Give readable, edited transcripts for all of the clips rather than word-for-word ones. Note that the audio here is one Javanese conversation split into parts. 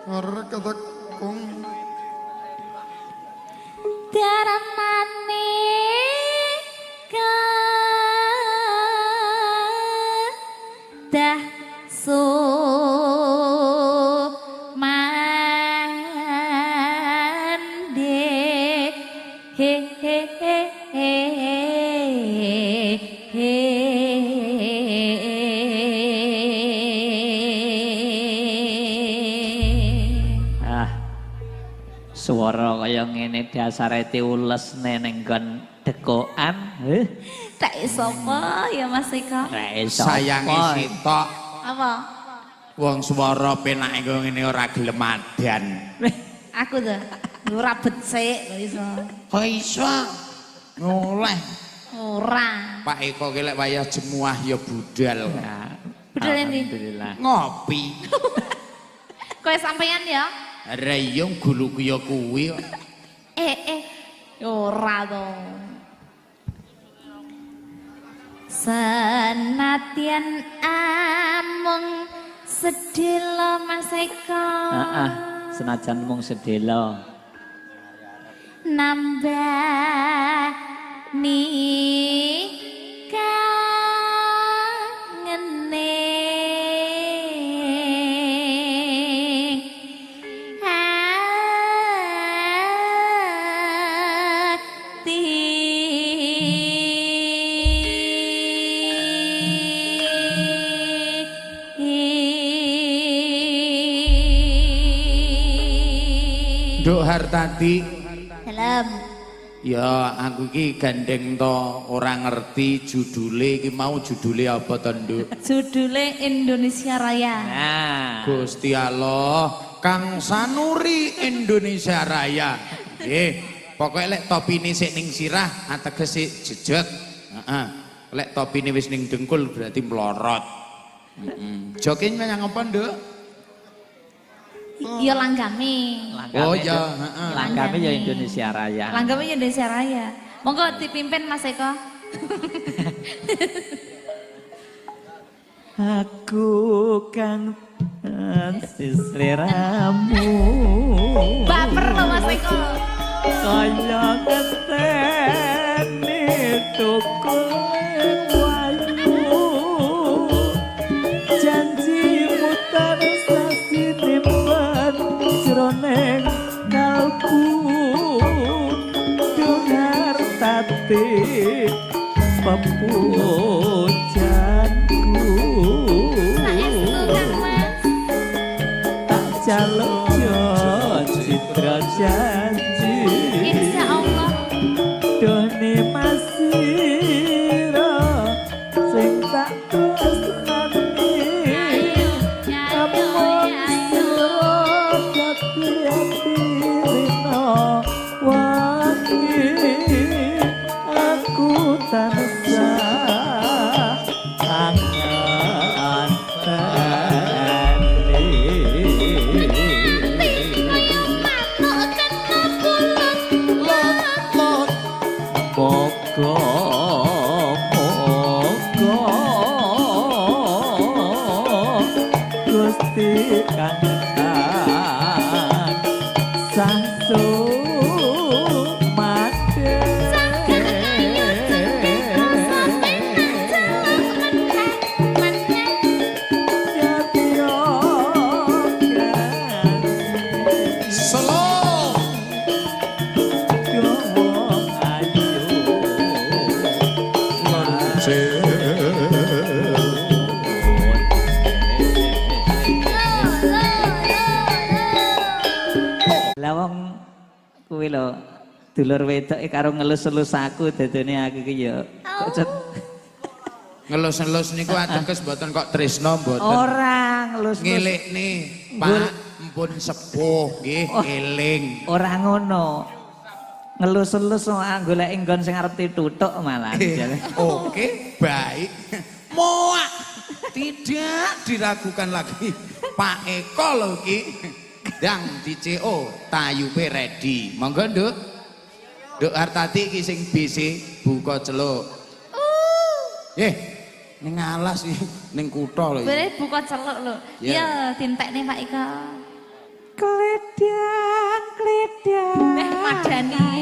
Ora ketekung. Darmane kedah sumande he he he he he. Ah. Swara kaya ngene dasare diulesne ning nggon dekokan. Heh. Tak sapa ya Mas Eko? Rek sapa? Sayange sitok. Apa? Wong swara penake kaya ngene ora gelem adan. Aku to. Ora becik kok iso. Kok iso? Ngoleh. Ora. Pak Eko ki lek wayah jemuah ya budal. Nah, Budal endi? Alhamdulillah. Ngopi. Kowe sampeyan ya? Ra iya guluku ya kuwi kok. Eh, ora to. Senadyan amung sedhela Mas Eko. Heeh, senajan mung sedhela. Nambah ni kangene ati. Nduk Hartati. Dalem. Ya aku iki gandeng to ora ngerti judule iki mau judule apa to, Nduk? Judule Indonesia Raya. Nah. Gusti Allah, Kang Sanuri Indonesia Raya. Nggih, pokoke lek topine sik ning sirah ateges sik jejet. Heeh. Lek topine wis ning dengkul berarti mlorot. Heeh. Joke nyang apa, Nduk? Ya langgame. Langgame, Oh ya, heeh. Langgame ya Indonesia Raya. Langgame Indonesia Raya. Monggo dipimpin Mas Eko. Aku kang sliramu. Baper to Mas Eko. Kaya ngenteni tukul wayu. Janjimu tansah sinimpen jroning kalbu. Dengar tati pepujanku. Saestu Kang Mas. Tak jaluk yo citra janji. Insya Allah. Done masira sing tak tresnani. Ayo, ayo, Amung ayo. sira dadi ati rina wangi. Aku tansah angen teni. Kaya manuk kena bulut. Lot. Moga moga Gusti kang tansah sumate. Selo. Lah wong kuwi lho dulur wedoke karo ngelus-elus aku dadene aku iki ya kok cet Ngelus-ngelus niku ateges mboten kok tresno mboten. ora ngelus-elus. Ngelikne, Pak, empun sepuh nggih, eling. Ora ngono. Ngelus-elus golek nggon sing arep dituthuk malah. Oke, baik. Moak. Tidak diragukan lagi. Pak Eko lho iki. Dang di CO tayupe ready. Monggo, Nduk. Nduk Hartati iki sing BC buka celuk. Ning alas iki, ning kutha lho iki. Boleh buka celuk lho. Ya. Ya, dintekne Pak Eko. Kledang kledang. Meh madani.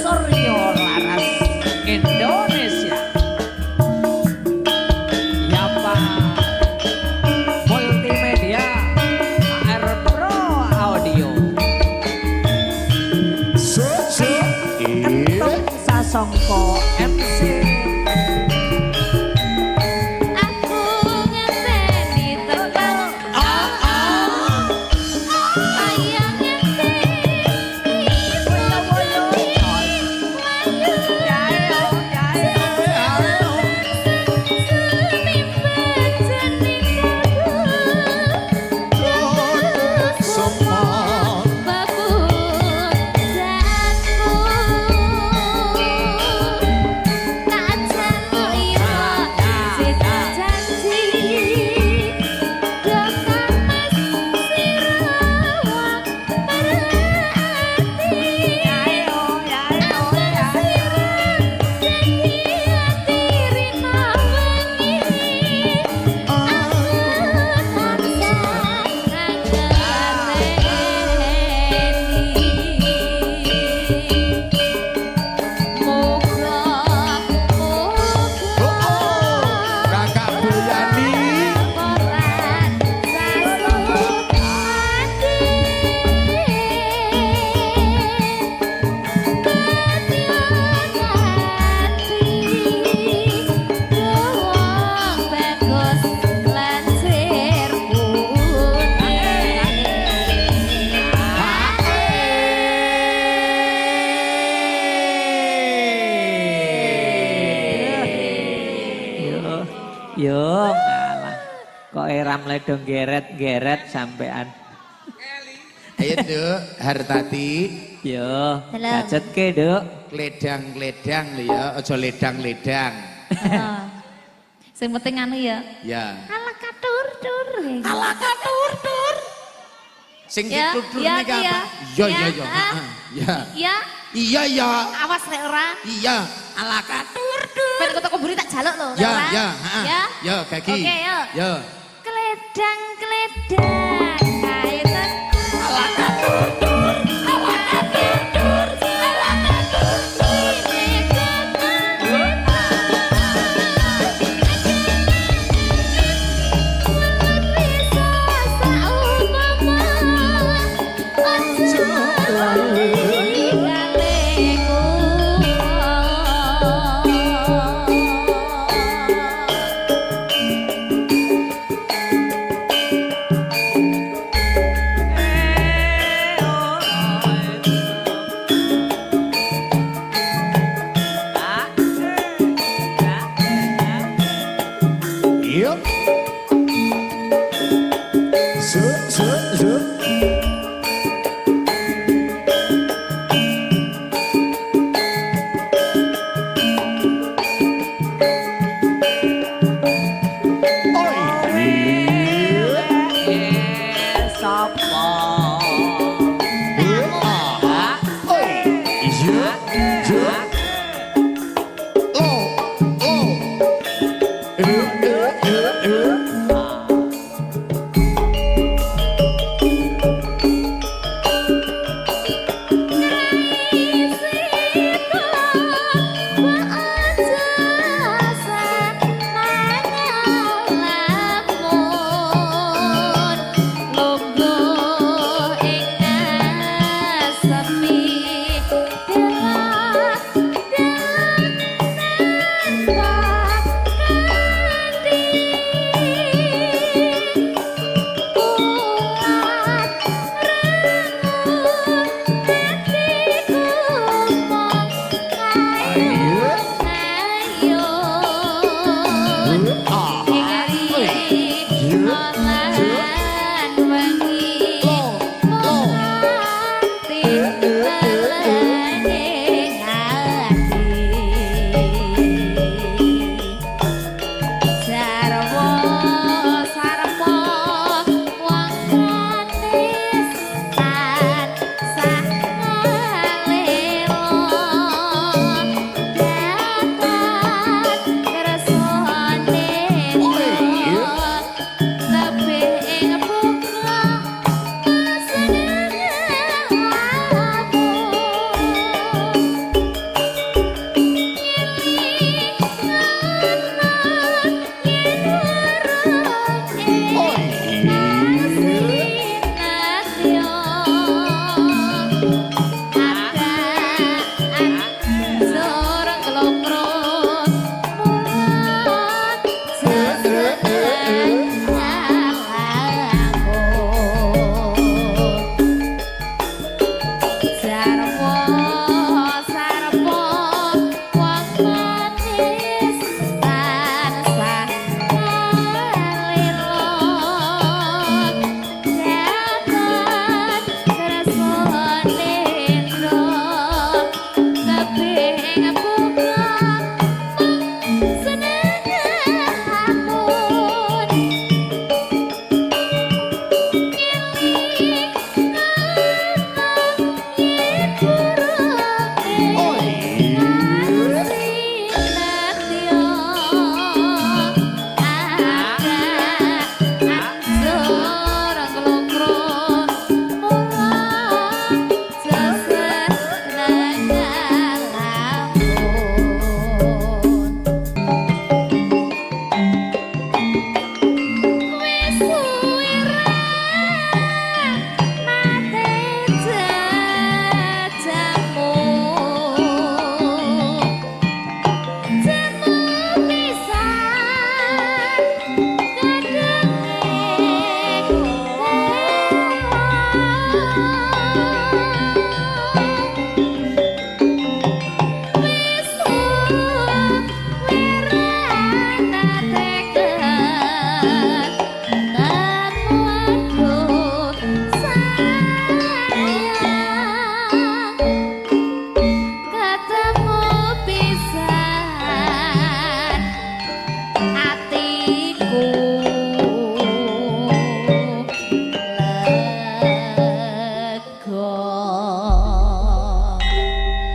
Suryo Laras Indonesia. Yapa Multimedia AR Pro Audio. Kentung Sasongko MC. Aku ngenteni tekan ayang ngenteni iso dadi Kakak Buryani. Yo, yo ngalah. Kok eram ledong geret-geret sampean. Ayo Nduk, Hartati, Yo, Halo. gacetke, Nduk. kledang-kledang lho ya, aja ledang-ledang. Sing penting anu ya. Ya. Ala katur tur. Ala katur tur. Sing Ya, ditutur ya, nika ya. apa? Iya, Ya, iya, iya. ah. Heeh. Ya. Ya, Iya, ya. awas rek ora. Iya, ala katur tur. Ben kok mburi tak jaluk lho. rek Ya, ora. ya, heeh. Ya. Ya, Gagi. Oke, yo. Ya. Kledang kledang kae ala katur tur ala katur tur ala katur tur. Iya. Su su su. Oi. Sapa?